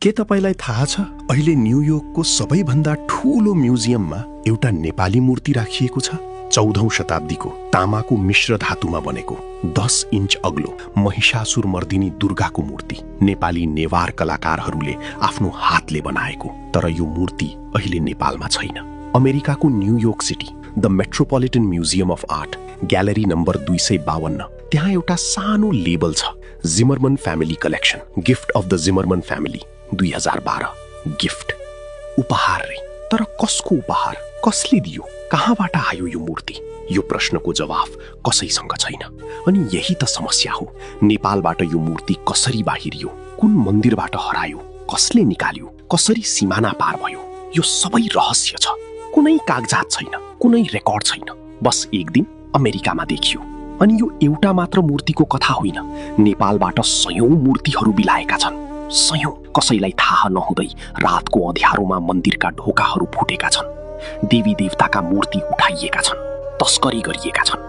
के तपाईलाई थाहा छ अहिले न्युयोर्कको सबैभन्दा ठूलो म्युजियममा एउटा नेपाली मूर्ति राखिएको छ? 14औं शताब्दीको तामाको मिश्र धातुमा बनेको 10 इन्च अग्लो महिषासुरमर्दिनी दुर्गाको मूर्ति नेपाली नेवार कलाकारहरूले आफ्नो हातले बनाएको। तर यो मूर्ति अहिले नेपालमा छैन। अमेरिकाको New York City the Metropolitan Museum of Art gallery number 252 त्यहाँ एउटा सानो लेबल छ, Zimmerman family collection, gift of the Zimmerman family 2012। Gift, उपहार रे। तर कसको उपहार? कसले दियो? कहाँबाट आयो यो मूर्ति? यो प्रश्नको जवाफ कसैसँग छैन। अनि यही त समस्या हो। नेपालबाट यो मूर्ति कसरी बाहिरियो? कुन मन्दिरबाट हरायो? कसले निकाल्यो? कसरी सीमाना पार भयो? यो सबै रहस्य छ। कुनै कागजात छैन, कुनै रेकर्ड छैन। बस एक दिन अमेरिकामा देखियो। अनि यो एउटा मात्र मूर्तिको कथा होइन। नेपालबाट सयौं मूर्तिहरू बिलाएका छन्। सयौं। कसैलाई थाहा नहुँदै रातको अँध्यारोमा मन्दिरका ढोकाहरू फुटेका छन्। देवी देवताका मूर्ति उठाइएका छन्, तस्करी गरिएका छन्।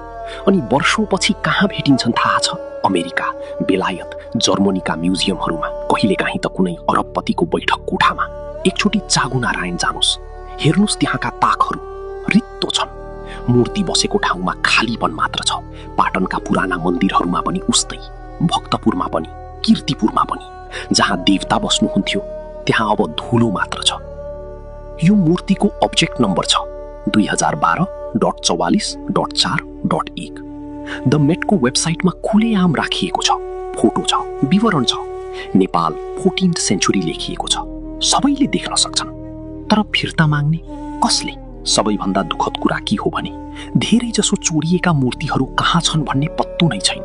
अनि वर्षौंपछि कहाँ भेटिन्छन् थाहा छ? अमेरिका, बेलायत, जर्मनीका म्युजियमहरूमा, कहिलेकाहीँ त कुनै अरबपतिको बैठक कोठामा। एकचोटि चागु नारायण जानुस्, हेर्नुस् त्यहाँका ताकहरू रित्तो छन्। मूर्ति बसेको ठाउँमा खालीपन मात्र छ। पाटनका पुराना मन्दिरहरूमा पनि उस्तै, भक्तपुरमा पनि, कीर्तिपुरमा पनि। जहाँ देवता बस्नुहुन्थ्यो त्यहाँ अब धुलो मात्र छ। यो मूर्तिको अब्जेक्ट नम्बर छ 2012.44.4.1। द मेटको वेबसाइटमा खुलेआम राखिएको छ। फोटो छ, विवरण छ। नेपाल 14th सेन्चुरी लेखिएको छ। सबैले देख्न सक्छन्। तर फिर्ता माग्ने कसले? सबैभन्दा दुःखद कुरा के हो भने धेरैजसो चोरिएका मूर्तिहरू कहाँ छन् भन्ने पत्तो नै छैन।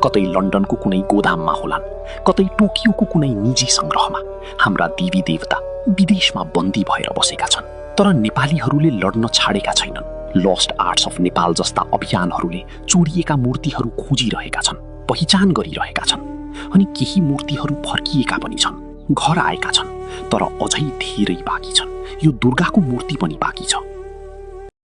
कतै लन्डनको कुनै गोदाममा होलान्, कतै टोकियोको कुनै निजी संग्रहमा। हाम्रा देवी देवता विदेशमा बन्दी भएर बसेका छन्। तर नेपालीहरूले लड्न छाडेका छैनन्। लस्ट आर्ट्स अफ नेपाल जस्ता अभियानहरूले चोरिएका मूर्तिहरू खोजिरहेका छन्, पहिचान गरिरहेका छन्। अनि केही मूर्तिहरू फर्किएका पनि छन्, घर आएका छन्। तर अझै धेरै बाँकी छन्। यो दुर्गाको मूर्ति पनि बाँकी छ।